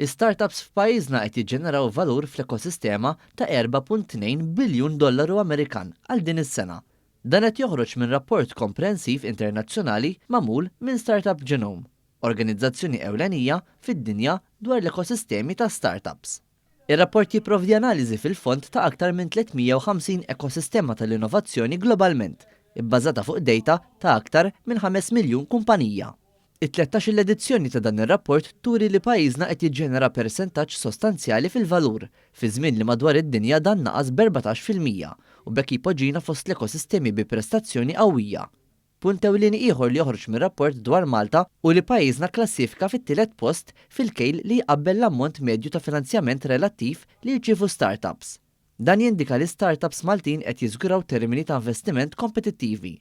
Is-startups f'pajjiżna qed jiġġeneraw valur fl-ekosistema ta' 4.2 biljun dollaru Amerikan għal din is-sena. Dan qed joħroġ minn rapport komprensiv internazzjonali magħmul minn Startup Genome, organizzazzjoni ewlenija fid-dinja dwar l-ekosistemi ta' startups. Ir-rapport jipprovdi analiżi fil-fond ta' aktar minn 350 ekosistema tal-innovazzjoni globalment, ibbażata fuq data ta' aktar minn 5 miljun kumpanija. It-13-il edizzjoni ta' dan ir-rapport turi li pajjiżna qed jiġġenera persentaġġ sostanzjali fil-valur, fi żmien li madwar id-dinja dan naqas b'14% u b'hekk jpoġġina fost l-ekosistemi bi prestazzjoni qawwija. Punt ewlieni ieħor li joħroġ mir-rapport dwar Malta hu li pajjiżna kklassifika fit-tielet post fil-kejl li jqabbel l-ammont medju ta' finanzjament relattiv li jirċievu startups. Dan jindika li startups Maltin qed jiżguraw termini ta' investiment kompetittivi.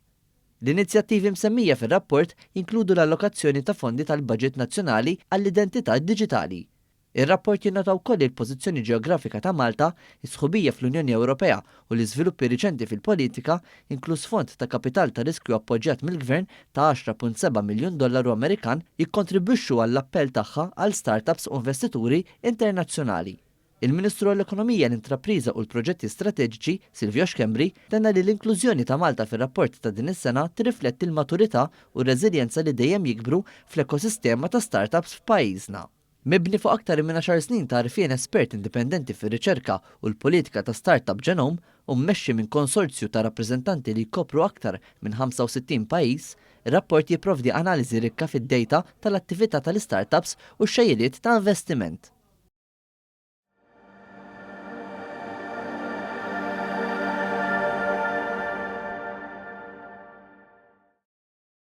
L-inizjattivi msemmija fir-rapport jinkludu l-allokazzjoni ta' fondi tal-baġit nazzjonali għall-identità diġitali. Ir-rapport jinnota wkoll li l-pożizzjoni ġeografika ta' Malta, is-sħubija fl-Unjoni Ewropea u l-iżviluppi riċenti fil-politika, inkluż fond ta' kapital ta' riskju appoġġjat mill-gvern ta' 10.7 miljun dollaru Amerikan, jikkontribwixxu għall-appell tagħha għal startups u investituri internazzjonali. Il-Ministru għall-Ekonomija, l-Intrapriża u l-Proġetti Strateġiċi, Silvio Schembri, tenna li l-inklużjoni ta' Malta fir-rapport ta' din is-sena tirrifletti l-maturità u r-reżiljenza li dejjem jikbru fl-ekosistema ta' startups f'pajjiżna. Mibni fuq aktar minn għaxar snin ta' għarfien espert indipendenti fir-riċerka u l-politika ta' Startup Genome u mmexxi minn konsorzju ta' rappreżentanti li jkopru aktar minn 65 pajjiż, ir-rapport jipprovdi analiżi rikka fid-data tal-attività tal-istartups u x-xejriet ta' investiment.